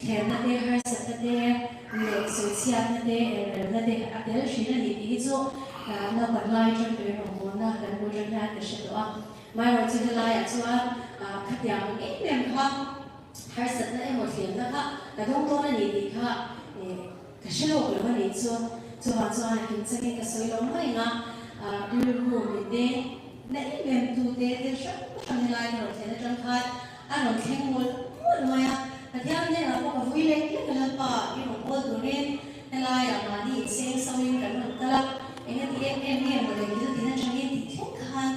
Thlemna te, harsatna te leh sawichhiatna te, elrelna te a tel thin a ni tih hi chu naupan lai atang tawhin rawngbawlna kan lu atang hian ka hre tawh a. Maherawh chu helaiah chuan khatiang ang em em kha harsatna emaw thlemna kha ka dawng dawn a ni tih kha ka hre lawk lo a nih chu. Chuvang chuan a kim changin ka sawi lo mai ang a, rilru min deng na em em tute thil hrang hrang helai ka rawn thlen atang khan A rawn thleng mawlh mawlh mai a, Pathian hnenah pawh ka vui lek lek a Lalpa, i rawn kawl turin helaiah mahni inseng sauhin kan rawn kal a, engati em em nge mawle kil tin atangin tih thleng khan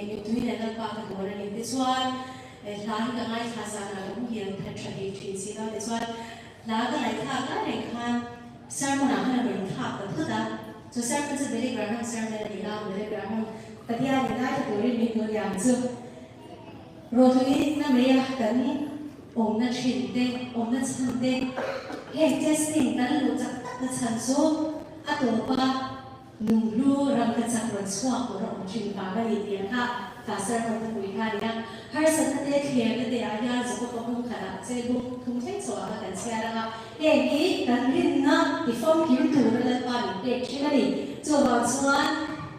mittui nen Lalpa ka dawn a ni. Tichuan, hla hi ka ngaithla zanah ka muhil that tha thei thin si lo. Tichuan, hla ka ngaihthlak lai reng khan sermon-ah khan a rawn inthlak ta phut a, chu sermon chu Billy Graham sermon a ni a, Billy Graham Pathianin ngaithla turin min dun yang chu. Rawtui na mai a kan awmna thin te, awmna chhan te, heng testing kan luh chak tak na chhan chu a tawpa lunghlu ram ka chak rawn chhuak tur a awm thin vang a ni tih ang kha ka sermon ka pui kha a ni a. Harsatna te, thlemna te ah hian Jakob-a hung khatah che buk thum thleng chhoh ah kha kan chhiar ang a, heng hi kan rinna tifamkim tura Lalpa min pek thin a ni. Chuvang chuan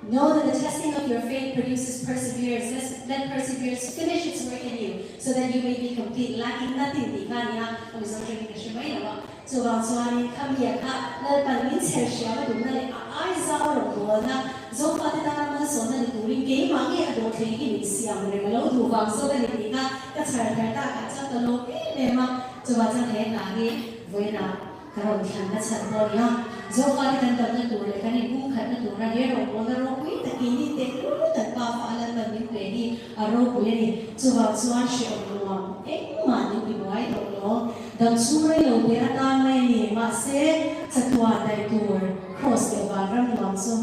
Know that the testing of your faith produces perseverance, let perseverance finish its work in you, so that you may be complete, lacking nothing tih kha a ni a, a Mizo tawngin ka hre mai lo a. Chuvang chuanin kha mia kha Lalpan min chher hriam a duhna leh a ai zau a rawn bawlna, Zofate tana malsawmna ni turin keimah nge a dawhthleng hi min siam reng a lo duh vang zawk a ni tih kha ka chhar thar takah chuan ka lawm em em a. Chuvang chuan he hna hi vawiinah Ka rawn thlanna chhan pawh a ni a, Zofate kan damna tur leh kan inpumkhatna tura he rawngbawlna ropui takin ni teh lut an pa fa a Lalpan min pe hi a ropui a ni. Chuvang chuan hrehawm nuam engmah min ti buai tawh lo. Dam chhung rei lo te atan mai a ni. Mahse, chatuan daih tur Kraws leh vanram nuam chu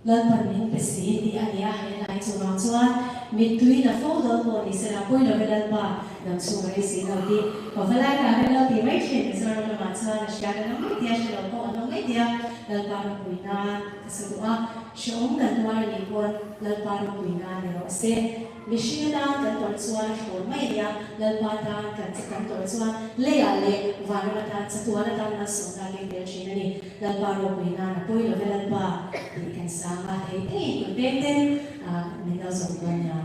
Lalpan min pe si tih a ni a, he hlai chuvang chuan mittui na fo dawn pawh ni sela pawi lo e Lalpa, dam chhung a rei si lo tih Pavalai ka rel lo tih mai thin Mizoram lamah chuan a hria kan awm mai tia hre lo pawh an awm mai tia Lalpa ropui nan ka sa duh a, hrehawm kan tuar a nih pawn Lalpa ropui nan ni rawh se. Mihring atan kan tawrh chuan a thlawn mai a nia, Lalpa tan kan kan tawrh chuan leiah leh vanram atan chatuan atan malsawmna a keng tel thin a ni. Lalpa ropui nan a pawi lo ve Lalpa tih kan sang a, thei thei kut peng ten min lo zawm dawn nia.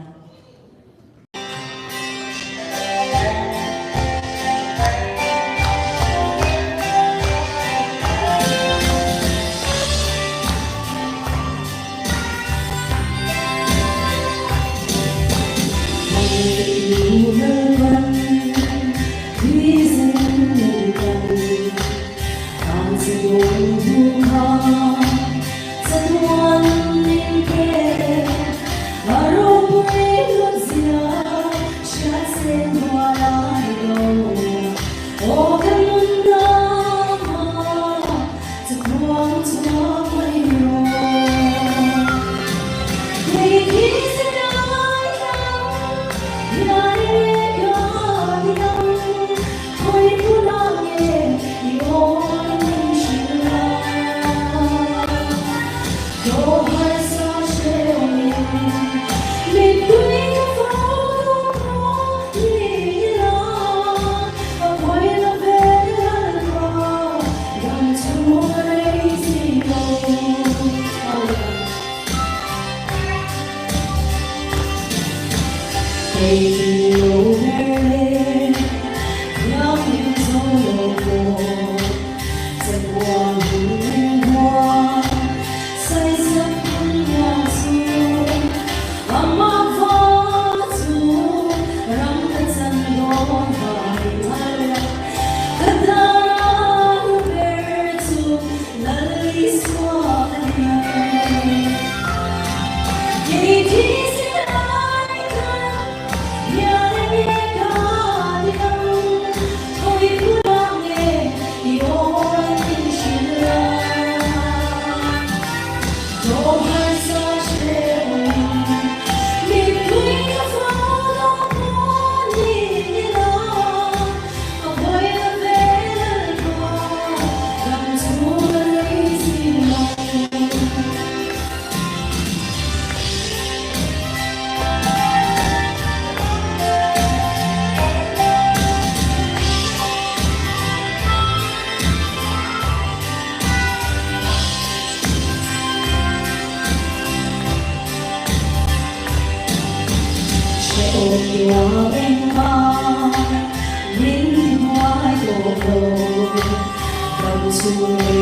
lo. Dam chhung.